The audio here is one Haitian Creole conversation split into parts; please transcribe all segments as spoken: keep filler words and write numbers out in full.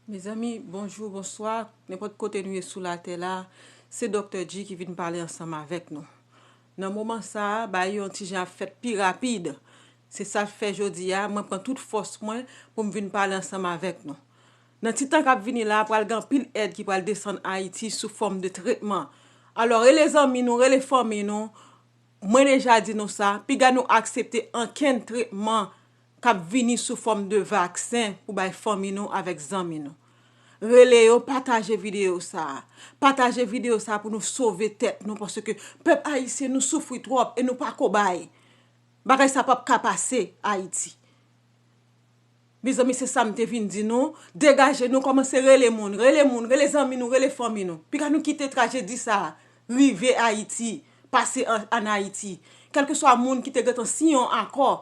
Mezanmi, bonjou, bonswa, nenpòt kote nou ye sou latè la, se Doktè G ki vin pale ansanm avèk nou. Nan moman sa a, bagay yo yon ti jan ap fèt pi rapid. Se sa k fè jodi a, mwen pran tout fòs mwen pou m vin pale ansanm avèk nou. Nan ti tan k ap vini la, pral gen anpil èd ki pral desann Ayiti sou fòm de tretman. Alò, rele zanmi nou, rele fanmi nou. Mwen deja di nou sa, piga nou aksepte ankenn tretman k ap vini sou fòm de vaksen pou bay fanmi nou avèk zanmi nou. Rele yo, pataje videyo sa a. Pataje videyo sa a pou nou sove tèt nou, paske pèp ayisyen nou soufri twòp e nou pa kobay. Bagay sa p ap ka pase Ayiti. Mezanmi, se sa m te vin di nou. Degaje nou, kòmanse rele moun, rele moun, rele zanmi nou, rele fanmi nou. Piga nou kite trajedi sa a rive Ayiti, pase an, an Ayiti. Kèlkeswa moun ki te gentan siyen yon akò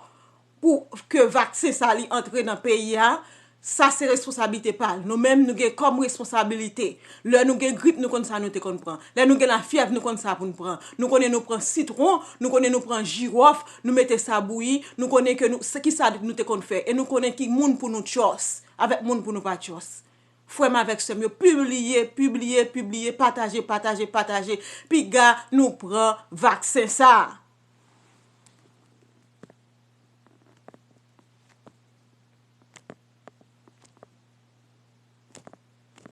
pou ke vaksen sa li antre nan peyi a, sa se responsablite pa l. Nou menm, nou gen kòm responsablite. Lè nou gen grip, nou konn sa nou te konn pran. Lè nou gen lafyèv, nou konn sa pou n pran. Nou konnen nou pran sitwon, nou konnen nou pran jiwòf, nou mete sa bouyi, nou konnen ke nou, se ki sa nou te konn fè. E nou konnen ki moun pou nou trust, avèk moun pou nou pa trust. Frè m avèk sè m yo, pibliye, pibliye, pibliye, pataje, pataje, pataje. Piga nou pran vaksen sa a.